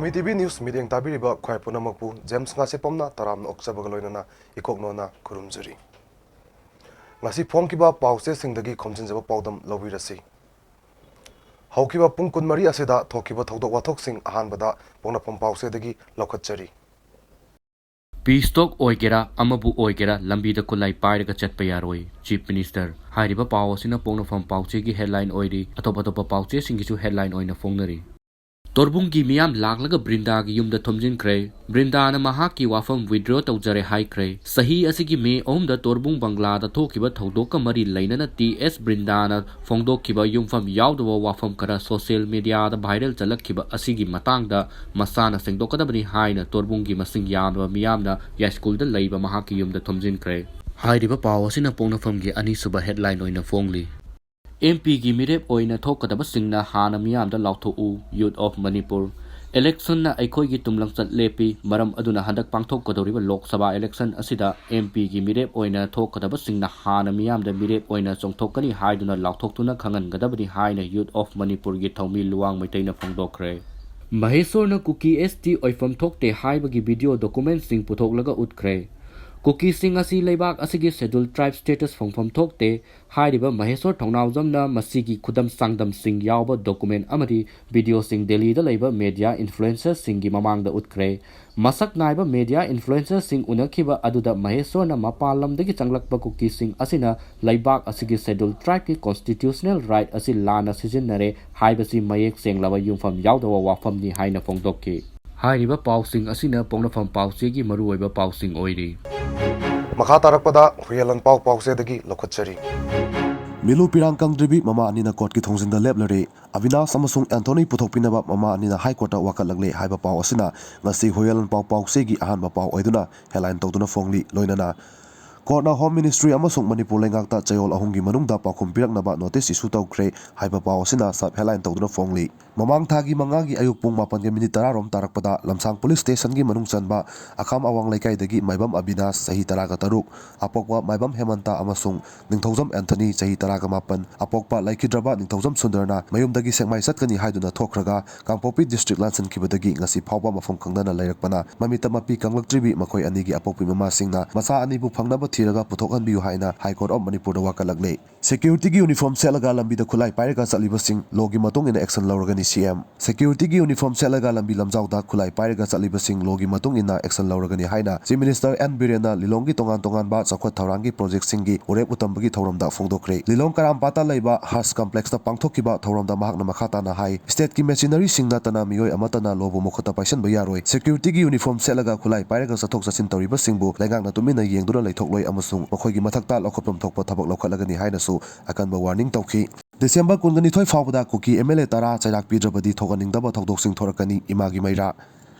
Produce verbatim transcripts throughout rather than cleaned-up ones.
ꯃꯤ T V news ꯃꯤꯠꯌꯦꯡ ꯇꯥꯕꯤꯔꯤꯕ ꯈ꯭ꯋꯥꯏ ꯄꯨꯝꯅꯃꯛꯄꯨ ꯖꯦꯝꯁ ꯉꯥꯁꯦꯞꯄꯝꯅ ꯇꯔꯥꯝꯅ ꯑꯣꯛꯆꯕꯒ ꯂꯣꯏꯅꯅ ꯏꯀꯣꯛꯅꯣꯅ ꯈꯨꯔꯨꯝꯖꯔꯤ꯫ ꯉꯁꯤ ꯐꯣꯡꯈꯤꯕ ꯄꯥꯎꯆꯦꯁꯤꯡꯗꯒꯤ ꯈꯣꯝꯖꯤꯟꯖꯕ ꯄꯥꯎꯗꯝ ꯂꯧꯕꯤꯔꯁꯤ꯫ ꯍꯧꯈꯤꯕ ꯄꯨꯡ ꯀꯨꯟꯃꯔꯤ ꯑꯁꯤꯗ ꯊꯣꯛꯈꯤꯕ ꯊꯧꯗꯣꯛ ꯋꯥꯊꯣꯛꯁꯤꯡ ꯑꯍꯥꯟꯕꯗ ꯄꯣꯛꯅꯐꯝ ꯄꯥꯎꯆꯦꯗꯒꯤ ꯂꯧꯈꯠꯆꯔꯤ꯫ ꯄꯤꯁ ꯇꯣꯛ ꯑꯣꯏꯒꯦꯔꯥ, ꯑꯃꯕꯨ ꯑꯣꯏꯒꯦꯔꯥ, ꯂꯝꯕꯤꯗ ꯈꯨꯠꯂꯥꯏ ꯄꯥꯏꯔꯒ ꯆꯠꯄ ꯌꯥꯔꯣꯏ, ꯆꯤꯐ ꯃꯤꯅꯤꯁꯇꯔ꯫ ꯍꯥꯏꯔꯤꯕ ꯄꯥꯎ ꯑꯁꯤꯅ ꯄꯣꯛꯅꯐꯝ ꯄꯥꯎꯆꯦꯒꯤ ꯍꯦꯗꯂꯥꯏꯟ ꯑꯣꯏꯔꯤ꯫ ꯑꯇꯣꯞ ꯑꯇꯣꯞꯄ ꯄꯥꯎꯆꯦꯁꯤꯡꯒꯤꯁꯨ ꯍꯦꯗꯂꯥꯏꯟ ꯑꯣꯏꯅ ꯐꯣꯡꯅꯔꯤ꯫ ꯇꯣꯔꯕꯨꯡꯒꯤ ꯃꯤꯌꯥꯝ ꯂꯥꯛꯂꯒ ꯕ꯭ꯔꯤꯟꯗꯥꯒꯤ ꯌꯨꯝꯗ ꯊꯣꯝꯖꯤꯟꯈ꯭ꯔꯦ꯫ ꯕ꯭ꯔꯤꯟꯗꯥꯅ ꯃꯍꯥꯛꯀꯤ ꯋꯥꯐꯝ ꯋꯤꯗ꯭ꯔꯣ ꯇꯧꯖꯔꯦ ꯍꯥꯏꯈ꯭ꯔꯦ꯫ ꯆꯍꯤ ꯑꯁꯤꯒꯤ ꯃꯦ ꯑꯍꯨꯝꯗ ꯇꯣꯔꯕꯨꯡ ꯕꯪꯒ꯭ꯂꯥꯗ ꯊꯣꯛꯈꯤꯕ ꯊꯧꯗꯣꯛꯀ ꯃꯔꯤ ꯂꯩꯅꯅ ꯇꯤ ꯑꯦꯁ ꯕ꯭ꯔꯤꯟꯗꯥꯅ ꯐꯣꯡꯗꯣꯛꯈꯤꯕ ꯌꯨꯝꯐꯝ ꯌꯥꯎꯗꯕ ꯋꯥꯐꯝ ꯈꯔ ꯁꯣꯁꯤꯌꯦꯜ ꯃꯤꯗꯤꯌꯥꯗ ꯚꯥꯏꯔꯦꯜ ꯆꯠꯂꯛꯈꯤꯕ ꯑꯁꯤꯒꯤ ꯃꯇꯥꯡꯗ ꯃꯁꯥꯅ ꯁꯦꯡꯗꯣꯛꯀꯗꯕꯅꯤ ꯍꯥꯏꯅ ꯇꯣꯔꯕꯨꯡꯒꯤ ꯃꯁꯤꯡ ꯌꯥꯝꯂꯕ ꯃꯤꯌꯥꯝꯅ ꯌꯥꯏꯁ꯭ꯀꯨꯜꯗ ꯂꯩꯕ ꯃꯍꯥꯛꯀꯤ ꯌꯨꯝꯗ ꯊꯣꯝꯖꯤꯟꯈ꯭ꯔꯦ꯫ ꯍꯥꯏꯔꯤꯕ ꯄꯥꯎ ꯑꯁꯤꯅ ꯄꯣꯛꯅꯐꯝꯒꯤ ꯑꯅꯤꯁꯨꯕ ꯍꯦꯗꯂꯥꯏꯟ ꯑꯣꯏꯅ ꯐꯣꯡꯂꯤ꯫ ꯑꯦꯝ ꯄꯤꯒꯤ ꯃꯤꯔꯦꯞ ꯑꯣꯏꯅ ꯊꯣꯛꯀꯗꯕꯁꯤꯡꯅ ꯍꯥꯟꯅ ꯃꯤꯌꯥꯝꯗ ꯂꯥꯎꯊꯣꯛꯎ, Youth of Manipur꯫ ꯏꯂꯦꯛꯁꯟꯅ ꯑꯩꯈꯣꯏꯒꯤ ꯇꯨꯡꯂꯝꯆꯠ ꯂꯦꯞꯄꯤ, ꯃꯔꯝ ꯑꯗꯨꯅ ꯍꯟꯗꯛ ꯄꯥꯡꯊꯣꯛꯀꯗꯧꯔꯤꯕ ꯂꯣꯛ ꯁꯚꯥ ꯏꯂꯦꯛꯁꯟ ꯑꯁꯤꯗ ꯑꯦꯝ ꯄꯤꯒꯤ ꯃꯤꯔꯦꯞ ꯑꯣꯏꯅ ꯊꯣꯛꯀꯗꯕꯁꯤꯡꯅ ꯍꯥꯟꯅ ꯃꯤꯌꯥꯝꯗ ꯃꯤꯔꯦꯞ ꯑꯣꯏꯅ ꯆꯣꯡꯊꯣꯛꯀꯅꯤ ꯍꯥꯏꯗꯨꯅ ꯂꯥꯎꯊꯣꯛꯇꯨꯅ ꯈꯪꯍꯟꯒꯗꯕꯅꯤ ꯍꯥꯏꯅ Youth of Manipurꯒꯤ ꯊꯧꯃꯤ ꯂꯨꯋꯥꯡ ꯃꯩꯇꯩꯅ ꯐꯣꯡꯗꯣꯛꯈ꯭ꯔꯦ꯫ ꯃꯍꯦꯁꯣꯔꯅ ꯀꯨꯀꯤ ꯑꯦꯁ ꯇꯤ ꯑꯣꯏꯐꯝ ꯊꯣꯛꯇꯦ ꯍꯥꯏꯕꯒꯤ ꯚꯤꯗꯤꯑꯣ ꯗꯣꯀꯨꯃꯦꯟꯠꯁꯤꯡ ꯄꯨꯊꯣꯛꯂꯒ ꯎꯠꯈ꯭ꯔꯦ꯫ ꯀꯨꯀꯤꯁꯤꯡ ꯑꯁꯤ ꯂꯩꯕꯥꯛ ꯑꯁꯤꯒꯤ ꯁꯦꯗ꯭ꯌꯨꯜ ꯇ꯭ꯔꯥꯏꯕ ꯁ꯭ꯇꯦꯇꯁ ꯐꯪꯐꯝ ꯊꯣꯛꯇꯦ ꯍꯥꯏꯔꯤꯕ ꯃꯍꯦꯁꯣꯔ ꯊꯧꯅꯥꯎꯖꯝꯅ ꯃꯁꯤꯒꯤ ꯈꯨꯗꯝ ꯆꯥꯡꯗꯝꯁꯤꯡ ꯌꯥꯎꯕ ꯗꯣꯀꯨꯃꯦꯟꯠ ꯑꯃꯗꯤ ꯚꯤꯗꯤꯑꯣꯁꯤꯡ ꯗꯦꯜꯂꯤꯗ ꯂꯩꯕ ꯃꯦꯗꯤꯌꯥ ꯏꯟꯐ꯭ꯂꯨꯑꯦꯟꯁꯔꯁꯤꯡꯒꯤ ꯃꯃꯥꯡꯗ ꯎꯠꯈ꯭ꯔꯦ꯫ ꯃꯁꯛ ꯅꯥꯏꯕ ꯃꯦꯗꯤꯌꯥ ꯏꯟꯐ꯭ꯂꯨꯑꯦꯟꯁꯔꯁꯤꯡ ꯎꯅꯈꯤꯕ ꯑꯗꯨꯗ ꯃꯍꯦꯁꯣꯔꯅ ꯃꯄꯥꯟ ꯂꯝꯗꯒꯤ ꯆꯪꯂꯛꯄ ꯀꯨꯀꯤꯁꯤꯡ ꯑꯁꯤꯅ ꯂꯩꯕꯥꯛ ꯑꯁꯤꯒꯤ ꯁꯦꯗ꯭ꯌꯨꯜ ꯇ꯭ꯔꯥꯏꯕꯀꯤ ꯀꯣꯟꯁꯇꯤꯇ꯭ꯌꯨꯁꯅꯦꯜ ꯔꯥꯏꯠ ꯑꯁꯤ ꯂꯥꯟꯅ ꯁꯤꯖꯤꯟꯅꯔꯦ ꯍꯥꯏꯕꯁꯤ ꯃꯌꯦꯛ ꯁꯦꯡꯂꯕ ꯌꯨꯝꯐꯝ ꯌꯥꯎꯗꯕ ꯋꯥꯐꯝꯅꯤ ꯍꯥꯏꯅ ꯐꯣꯡꯗꯣꯛꯈꯤ꯫ ꯍꯥꯏꯔꯤꯕ ꯄꯥꯎꯁꯤꯡ ꯑꯁꯤꯅ ꯄꯣꯛꯅꯐꯝ ꯄꯥꯎꯆꯦꯒꯤ ꯃꯔꯨꯑꯣꯏꯕ ꯄꯥꯎꯁꯤꯡ ꯑꯣꯏꯔꯤ꯫ ꯃꯈꯥ ꯇꯥꯔꯛꯄꯗ ꯍꯨꯏꯌꯦꯟ ꯂꯥꯟꯄꯥꯎ ꯄꯥꯎꯆꯦꯗꯒꯤ ꯂꯧꯈꯠꯆꯔꯤ꯫ ꯃꯤꯂꯨ ꯄꯤꯔꯥꯡ ꯀꯪꯗ꯭ꯔꯤꯕꯤ ꯃꯃꯥ ꯑꯅꯤꯅ ꯀꯣꯔꯠꯀꯤ ꯊꯣꯡꯖꯤꯟꯗ ꯂꯦꯞꯂꯔꯦ꯫ ꯑꯕꯤꯅꯥꯁ ꯑꯃꯁꯨꯡ ꯑꯦꯟꯊꯣꯅꯤ ꯄꯨꯊꯣꯛꯄꯤꯅꯕ ꯃꯃꯥ ꯑꯅꯤꯅ ꯍꯥꯏ ꯀꯣꯔꯠꯇ ꯋꯥꯀꯠꯂꯛꯂꯦ ꯍꯥꯏꯕ ꯄꯥꯎ ꯑꯁꯤꯅ ꯉꯁꯤ ꯍꯨꯏꯌꯦꯟ ꯂꯥꯟꯄꯥꯎ ꯄꯥꯎꯆꯦꯒꯤ ꯑꯍꯥꯟꯕ ꯄꯥꯎ ꯑꯣꯏꯗꯨꯅ ꯍꯦꯗꯂꯥꯏꯟ ꯇꯧꯗꯨꯅ ꯐꯣꯡꯂꯤ꯫ ꯂꯣꯏꯅꯅ ꯀꯣꯔꯠꯅ ꯍꯣꯝ ꯃꯤꯅꯤꯁꯇ꯭ꯔꯤ ꯑꯃꯁꯨꯡ ꯃꯅꯤꯄꯨꯔ ꯂꯩꯉꯥꯛꯇ ꯆꯌꯣꯜ ꯑꯍꯨꯝꯒꯤ ꯃꯅꯨꯡꯗ ꯄꯥꯎꯈꯨꯝ ꯄꯤꯔꯛꯅꯕ ꯅꯣꯇꯤꯁ ꯏꯁꯨ ꯇꯧꯈ꯭ꯔꯦ ꯍꯥꯏꯕ ꯄꯥꯎ ꯑꯁꯤꯅ ꯁꯕ ꯍꯦꯗꯂꯥꯏꯟ ꯇꯧꯗꯨꯅ ꯐꯣꯡꯂꯤ꯫ ꯃꯃꯥꯡ ꯊꯥꯒꯤ ꯃꯉꯥꯒꯤ ꯑꯌꯨꯛ ꯄꯨꯡ ꯃꯥꯄꯟꯒ ꯃꯤꯅꯤꯠ ꯇꯔꯥꯔꯣꯝ ꯇꯥꯔꯛꯄꯗ ꯂꯝꯁꯥꯡ ꯄꯨꯂꯤꯁ ꯁ꯭ꯇꯦꯁꯟꯒꯤ ꯃꯅꯨꯡ ꯆꯟꯕ ꯑꯈꯥꯝ ꯑꯋꯥꯡ ꯂꯩꯀꯥꯏꯗꯒꯤ ꯃꯥꯏꯕꯝ ꯑꯕꯤꯅꯥꯁ, ꯆꯍꯤ ꯇꯔꯥꯒ ꯇꯔꯨꯛ, ꯑꯄꯣꯛꯄ ꯃꯥꯏꯕꯝ ꯍꯦꯃꯟꯇ ꯑꯃꯁꯨꯡ ꯅꯤꯡꯊꯧꯖꯝ ꯑꯦꯟꯊꯅꯤ, ꯆꯍꯤ ꯇꯔꯥꯒ ꯃꯥꯄꯟ, ꯑꯄꯣꯛꯄ ꯂꯩꯈꯤꯗ꯭ꯔꯕ ꯅꯤꯡꯊꯧꯖꯝ ꯁꯨꯟꯗꯔꯅ ꯃꯌꯨꯝꯗꯒꯤ ꯁꯦꯛꯃꯥꯏ ꯆꯠꯀꯅꯤ ꯍꯥꯏꯗꯨꯅ ꯊꯣꯛꯈ꯭ꯔꯒ ꯀꯥꯡꯄꯣꯛꯄꯤ ꯗꯤꯁꯇ꯭ꯔꯤꯛ ꯂꯥꯟꯁꯤꯟꯈꯤꯕꯗꯒꯤ ꯉꯁꯤ ꯐꯥꯎꯕ ꯃꯐꯝ ꯈꯪꯗꯅ ꯂꯩꯔꯛꯄꯅ ꯃꯃꯤꯠꯇ ꯃꯄꯤ ꯀꯪꯂꯛꯇ꯭ꯔꯤꯕꯤ ꯃꯈꯣꯏ ꯑꯅꯤꯒꯤ ꯑꯄꯣꯛꯄꯤ ꯃꯃꯥꯁꯤꯡꯅ ꯃꯆꯥ ꯑꯅꯤꯕꯨ ꯐꯪꯅꯕ ꯊꯤꯔꯒ ꯄꯨꯊꯣꯛꯍꯟꯕꯤꯌꯨ ꯍꯥꯏꯅ High Court of ꯃꯅꯤꯄꯨꯔꯗ ꯋꯥꯀꯠꯂꯛꯂꯦ꯫ Security ꯒꯤ uniform ꯁꯦꯠꯂꯒ ꯂꯝꯕꯤꯗ ꯈꯨꯠꯂꯥꯏ ꯄꯥꯏꯔꯒ ꯆꯠꯂꯤꯕꯁꯤꯡ law ꯒꯤ ꯃꯇꯨꯡ ꯏꯟꯅ action ꯂꯧꯔꯒꯅꯤ, C M꯫ Security ꯒꯤ uniform ꯁꯦꯠꯂꯒ ꯂꯝꯕꯤ ꯂꯝꯖꯥꯎꯗ ꯈꯨꯠꯂꯥꯏ ꯄꯥꯏꯔꯒ ꯆꯠꯂꯤꯕꯁꯤꯡ law ꯒꯤ ꯃꯇꯨꯡ ꯏꯟꯅ action ꯂꯧꯔꯒꯅꯤ ꯍꯥꯏꯅ Chief Minister N ꯕꯤꯔꯦꯟꯅ ꯂꯤꯂꯣꯡꯒꯤ ꯇꯣꯉꯥꯟ ꯇꯣꯉꯥꯟꯕ ꯆꯥꯎꯈꯠ ꯊꯧꯔꯥꯡꯒꯤ project ꯁꯤꯡꯒꯤ ꯎꯔꯦꯞ ꯎꯇꯝꯕꯒꯤ ꯊꯧꯔꯝꯗ ꯐꯣꯡꯗꯣꯛꯈ꯭ꯔꯦ꯫ ꯂꯤꯂꯣꯡ ꯀꯔꯥꯝꯄꯥꯠꯇ ꯂꯩꯕ Hers Complex ꯇ ꯄꯥꯡꯊꯣꯛꯈꯤꯕ ꯊꯧꯔꯝꯗ ꯃꯍꯥꯛꯅ ꯃꯈꯥ ꯇꯥꯅ ꯍꯥꯏ, state ꯀꯤ machinery ꯁꯤꯡ ꯅꯠꯇꯅ ꯃꯤꯑꯣꯏ ꯑꯃꯠꯇꯅ law ꯕꯨ ꯃꯈꯨꯠꯇ ꯄꯥꯏꯁꯤꯟꯕ ꯌꯥꯔꯣꯏ꯫ Security ꯒꯤ uniform ꯁꯦꯠꯂꯒ ꯈꯨꯠꯂꯥꯏ ꯄꯥꯏꯔꯒ ꯆꯠꯊꯣꯛ ꯆꯠꯁꯤꯟ ꯇꯧꯔꯤꯕꯁꯤꯡꯕꯨ ꯂꯩꯉꯥꯛꯅ ꯇꯨꯃꯤꯟꯅ ꯌꯦꯡꯗꯨꯅ ꯂꯩꯊꯣꯛꯂꯣꯏ ꯑꯃꯁꯨꯡ ꯃꯈꯣꯏꯒꯤ ꯃꯊꯛꯇ ꯂꯧꯈꯠꯐꯝ ꯊꯣꯛꯄ ꯊꯕꯛ ꯂꯧꯈꯠꯂꯒꯅꯤ ꯍꯥꯏꯅꯁꯨ ꯑꯀꯟꯕ warning ꯇꯧꯈꯤ꯫ December ꯀꯨꯟꯒ ꯅꯤꯊꯣꯏ ꯐꯥꯎꯕꯗ ꯀꯨꯀꯤ M L A ꯇꯔꯥ ꯆꯩꯔꯥꯛ ꯄꯤꯗ꯭ꯔꯕꯗꯤ ꯊꯣꯛꯍꯟꯅꯤꯡꯗꯕ ꯊꯧꯗꯣꯛꯁꯤꯡ ꯊꯣꯔꯛꯀꯅꯤ, ꯏꯃꯥꯒꯤ ꯃꯩꯔꯥ꯫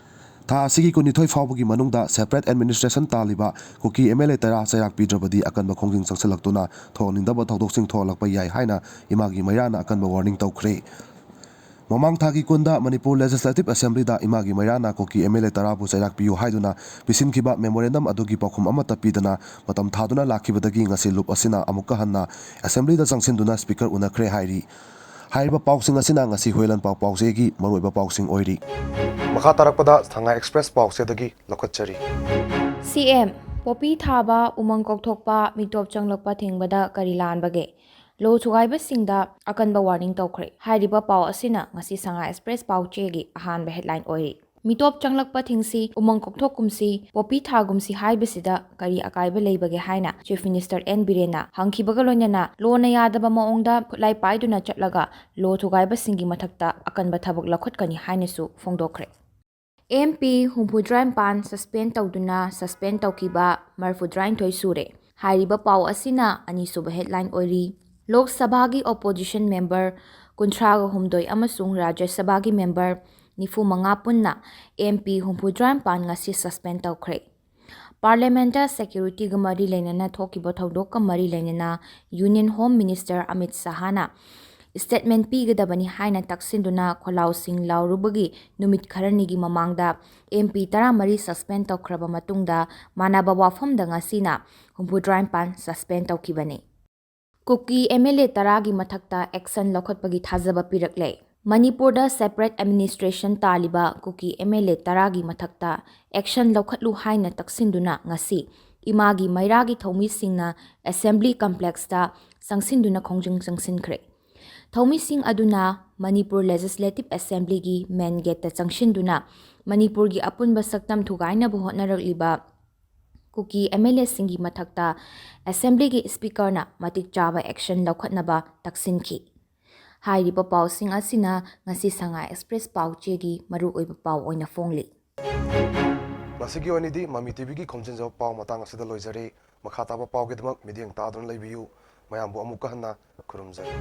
ꯊꯥ ꯑꯁꯤꯒꯤ ꯀꯨꯟꯅꯤꯊꯣꯏ ꯐꯥꯎꯕꯒꯤ ꯃꯅꯨꯡꯗ separate administration ꯇꯥꯜꯂꯤꯕ Kuki M L A ꯇꯔꯥ ꯆꯩꯔꯥꯛ ꯄꯤꯗ꯭ꯔꯕꯗꯤ ꯑꯀꯟꯕ ꯈꯣꯡꯖꯪ ꯆꯪꯁꯤꯜꯂꯛꯇꯨꯅ ꯊꯣꯛꯍꯟꯅꯤꯡꯗꯕ ꯊꯧꯗꯣꯛꯁꯤꯡ ꯊꯣꯛꯍꯜꯂꯛꯄ ꯌꯥꯏ ꯍꯥꯏꯅ ꯏꯃꯥꯒꯤ ꯃꯩꯔꯥꯅ ꯑꯀꯟꯕ warning ꯇꯧꯈ꯭ꯔꯦ꯫ ꯃꯃꯥꯡ ꯊꯥꯒꯤ ꯀꯨꯟꯗ ꯃꯅꯤꯄꯨꯔ Legislative Assembly ꯗ ꯏꯃꯥꯒꯤ ꯃꯩꯔꯥꯅ ꯀꯨꯀꯤ M L A ꯇꯔꯥꯕꯨ ꯆꯩꯔꯥꯛ ꯄꯤꯌꯨ ꯍꯥꯏꯗꯨꯅ ꯄꯤꯁꯤꯟꯈꯤꯕ memorandum ꯑꯗꯨꯒꯤ ꯄꯥꯎꯈꯨꯝ ꯑꯃꯠꯇ ꯄꯤꯗꯅ ꯃꯇꯝ ꯊꯥꯗꯨꯅ ꯂꯥꯛꯈꯤꯕꯗꯒꯤ ꯉꯁꯤ ꯂꯨꯞ ꯑꯁꯤꯅ ꯑꯃꯨꯛꯀ ꯍꯟꯅ Assembly ꯗ ꯆꯪꯁꯤꯟꯗꯨꯅ Speaker ꯎꯅꯈ꯭ꯔꯦ ꯍꯥꯏꯔꯤ꯫ ꯍꯥꯏꯔꯤꯕ ꯄꯥꯎꯁꯤꯡ ꯑꯁꯤꯅ ꯉꯁꯤ ꯍꯨꯏꯂꯟꯄꯥꯎ ꯄꯥꯎꯆꯦꯒꯤ ꯃꯔꯨꯑꯣꯏꯕ ꯄꯥꯎꯁꯤꯡ ꯑꯣꯏꯔꯤ꯫ ꯃꯈꯥ ꯇꯥꯔꯛꯄꯗ ꯁꯉꯥꯏ Express ꯄꯥꯎꯆꯦꯗꯒꯤ ꯂꯧꯈꯠꯆꯔꯤ꯫ C M, ꯄꯣꯄꯤ ꯊꯥꯕ, ꯎꯃꯪ ꯀꯣꯛꯊꯣꯛꯄ, ꯃꯤꯇꯣꯞ ꯆꯪꯂꯛꯄ ꯊꯤꯡꯕꯗ ꯀꯔꯤ ꯂꯥꯟꯕꯒꯦ? Law ꯊꯨꯒꯥꯏꯕꯁꯤꯡꯗ ꯑꯀꯟꯕ warning ꯇꯧꯈ꯭ꯔꯦ꯫ ꯍꯥꯏꯔꯤꯕ ꯄꯥꯎ ꯑꯁꯤꯅ ꯉꯁꯤ ꯁꯉꯥꯏ Express ꯄꯥꯎꯆꯦꯒꯤ ꯑꯍꯥꯟꯕ headline ꯑꯣꯏꯔꯤ꯫ ꯃꯤꯇꯣꯞ ꯆꯪꯂꯛꯄ ꯊꯤꯡꯁꯤ, ꯎꯃꯪ ꯀꯣꯛꯊꯣꯛ ꯀꯨꯝꯁꯤ, ꯄꯣꯄꯤ ꯊꯥꯒꯨꯝꯁꯤ ꯍꯥꯏꯕꯁꯤꯗ ꯀꯔꯤ ꯑꯀꯥꯏꯕ ꯂꯩꯕꯒꯦ ꯍꯥꯏꯅ Chief Minister N ꯕꯤꯔꯦꯟꯅ ꯍꯪꯈꯤꯕꯒ ꯂꯣꯏꯅꯅ law ꯅ ꯌꯥꯗꯕ ꯃꯑꯣꯡꯗ ꯈꯨꯠꯂꯥꯏ ꯄꯥꯏꯗꯨꯅ ꯆꯠꯂꯒ law ꯊꯨꯒꯥꯏꯕꯁꯤꯡꯒꯤ ꯃꯊꯛꯇ ꯑꯀꯟꯕ ꯊꯕꯛ ꯂꯧꯈꯠꯀꯅꯤ ꯍꯥꯏꯅꯁꯨ ꯐꯣꯡꯗꯣꯛꯈ꯭ꯔꯦ꯫ M P ꯍꯨꯝꯐꯨꯇꯔꯥꯅꯤꯄꯥꯟ suspend ꯇꯧꯗꯨꯅ suspend ꯇꯧꯈꯤꯕ ꯃꯔꯤꯐꯨꯇꯔꯥꯅꯤꯊꯣꯏ ꯁꯨꯔꯦ꯫ ꯍꯥꯏꯔꯤꯕ ꯄꯥꯎ ꯑꯁꯤꯅ ꯑꯅꯤꯁꯨꯕ headline ꯑꯣꯏꯔꯤ꯫ ꯂꯣꯛ ꯁꯚꯥꯒꯤ opposition member ꯀꯨꯟꯊ꯭ꯔꯥꯒ ꯍꯨꯝꯗꯣꯏ ꯑꯃꯁꯨꯡ ꯔꯥꯖ꯭ꯌ ꯁꯚꯥꯒꯤ member ꯅꯤꯐꯨ ꯃꯉꯥ ꯄꯨꯟꯅ M P ꯍꯨꯝꯐꯨꯇꯔꯥꯅꯤꯄꯥꯟ ꯉꯁꯤ suspend ꯇꯧꯈ꯭ꯔꯦ꯫ Parliament ꯇ security ꯒ ꯃꯔꯤ ꯂꯩꯅꯅ ꯊꯣꯛꯈꯤꯕ ꯊꯧꯗꯣꯛꯀ ꯃꯔꯤ ꯂꯩꯅꯅ Union Home Minister Amit ꯁꯍꯥꯅ statement ꯄꯤꯒꯗꯕꯅꯤ ꯍꯥꯏꯅ ꯇꯛꯁꯤꯟꯗꯨꯅ ꯈꯣꯜꯂꯥꯎꯁꯤꯡ ꯂꯥꯎꯔꯨꯕꯒꯤ ꯅꯨꯃꯤꯠ ꯈꯔꯅꯤꯒꯤ ꯃꯃꯥꯡꯗ M P ꯇꯔꯥꯃꯔꯤ suspend ꯇꯧꯈ꯭ꯔꯕ ꯃꯇꯨꯡꯗ ꯃꯥꯟꯅꯕ ꯋꯥꯐꯝꯗ ꯉꯁꯤꯅ ꯍꯨꯝꯐꯨꯇꯔꯥꯅꯤꯄꯥꯟ suspend ꯇꯧꯈꯤꯕꯅꯤ꯫ ꯀꯨꯀꯤ M L A ꯇꯔꯥꯒꯤ ꯃꯊꯛꯇ action ꯂꯧꯈꯠꯄꯒꯤ ꯊꯥꯖꯕ ꯄꯤꯔꯛꯂꯦ꯫ ꯃꯅꯤꯄꯨꯔꯗ separate administration ꯇꯥꯜꯂꯤꯕ Kuki M L A ꯇꯔꯥꯒꯤ ꯃꯊꯛꯇ action ꯂꯧꯈꯠꯂꯨ ꯍꯥꯏꯅ ꯇꯛꯁꯤꯟꯗꯨꯅ ꯉꯁꯤ ꯏꯃꯥꯒꯤ ꯃꯩꯔꯥꯒꯤ ꯊꯧꯃꯤꯁꯤꯡꯅ Assembly Complexꯇ ꯆꯪꯁꯤꯟꯗꯨꯅ ꯈꯣꯡꯖꯪ ꯆꯪꯁꯤꯟꯈ꯭ꯔꯦ꯫ ꯊꯧꯃꯤꯁꯤꯡ ꯑꯗꯨꯅ ꯃꯅꯤꯄꯨꯔ Legislative Assemblyꯒꯤ main gateꯇ ꯆꯪꯁꯤꯟꯗꯨꯅ ꯃꯅꯤꯄꯨꯔꯒꯤ ꯑꯄꯨꯟꯕ ꯁꯛꯇꯝ ꯊꯨꯒꯥꯏꯅꯕ ꯍꯣꯠꯅꯔꯛꯂꯤꯕ ꯀꯨꯀꯤ M L Aꯁꯤꯡꯒꯤ ꯃꯊꯛꯇ Assemblyꯒꯤ Speakerꯅ ꯃꯇꯤꯛ ꯆꯥꯕ action ꯂꯧꯈꯠꯅꯕ ꯇꯛꯁꯤꯟꯈꯤ꯫ ꯍꯥꯏꯔꯤꯕ ꯄꯥꯎꯁꯤꯡ ꯑꯁꯤꯅ ꯉꯁꯤ ꯁꯉꯥꯏ Express ꯄꯥꯎ ꯆꯦꯒꯤ ꯃꯔꯨꯑꯣꯏꯕ ꯄꯥꯎ ꯑꯣꯏꯅ ꯐꯣꯡꯂꯤ꯫ ꯉꯁꯤꯒꯤ ꯑꯣꯏꯅꯗꯤ ꯃꯃꯤ TVꯒꯤ ꯈꯣꯝꯖꯤꯟꯖꯕ ꯄꯥꯎ ꯃꯇꯥꯡ ꯑꯁꯤꯗ ꯂꯣꯏꯖꯔꯦ꯫ ꯃꯈꯥ ꯇꯥꯕ ꯄꯥꯎꯒꯤꯗꯃꯛ ꯃꯤꯠꯌꯦꯡ ꯇꯥꯗꯨꯅ ꯂꯩꯕꯤꯌꯨ꯫ ꯃꯌꯥꯝꯕꯨ ꯑꯃꯨꯛꯀ ꯍꯟꯅ ꯈꯨꯔꯨꯝꯖꯔꯤ꯫